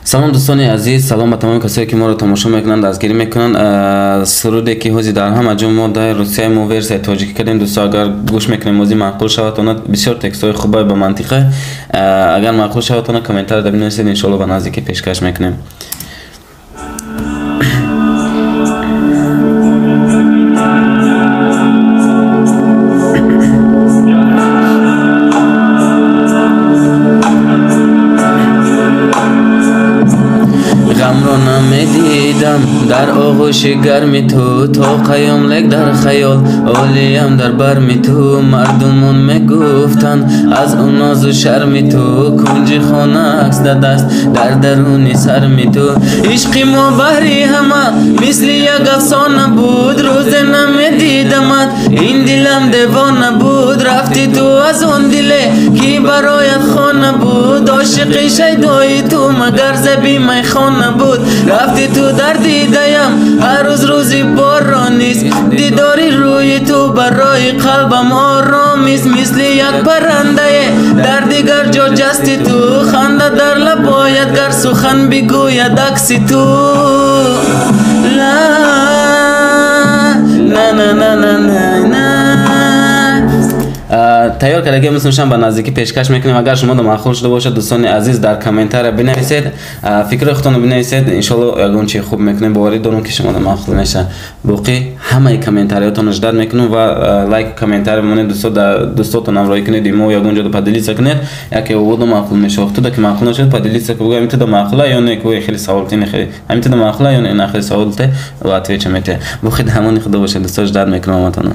Салом, дӯстони азиз, салом ба тамоми касое, ки моро тамошо мекунанд, дастгирӣ мекунанд. Суруде, ки ҳозир дар ҳама ҷо мо дар Русия мо версияи тоҷикӣ кардем, дӯсто, агар гӯш мекунем, ози маъқул шавад, она бисёр текстҳои хуба ба мантиқа. Агар маъқул шавад, она комментария бинависед, иншоалло, ба наздикӣ пешкаш мекунем. Ғамро намедидам дар оғӯши гарми ту, то қаём, лек дар хаёл олиям дар барми ту. Мардумон мегуфтанд аз ӯ нозу шарми ту, кунҷи хона акс дадаст дар даруни сарми ту. Ишқи мо баҳри ҳама мисли як афсона буд, рӯзе намедидамат, ин дилам девона буд. Рафти ту аз он диле, ки бароят хона буд, ошиқи шайдои ту магар заби майхона буд. Рафти ту, дар дидаям ҳар рӯз рӯзи боронист, дидори рӯи ту барои қалбам оромист. Мисли як паррандае дар дигар ҷо ҷасти ту, ханда дар лабояд, гар сухан бигӯяд акси ту. Ла на на на на на. Тайёр кардаги мислшам ба наздикӣ пешкаш мекунем. Агар шумо маъқул шуда бошад, дӯстони азиз, дар комментария бинависед, фикри худтонро бинависед. Иншоалло, ягон чи хуб мекунем, боварӣ дорам, ки шумо маъқул мешавад. Боқӣ ҳамаи комментариятонро ждать мекунем ва лайк, комментария бимонед, дӯсто, дӯстотон ҳамроҳӣ кунед, мо ягон ҷо поделиться кунед, яке оводу маъқул мешавад. Туда ки маъқул нашуд, поделиться ку, ҳамин туда маъқула ё не, ку хеле саволте, хеле ҳамин туда маъқула ё не, на, хеле саволте ва отвеча мете. Боқӣ дар амони худо бошед, дӯсто, ждать мекунам оматона.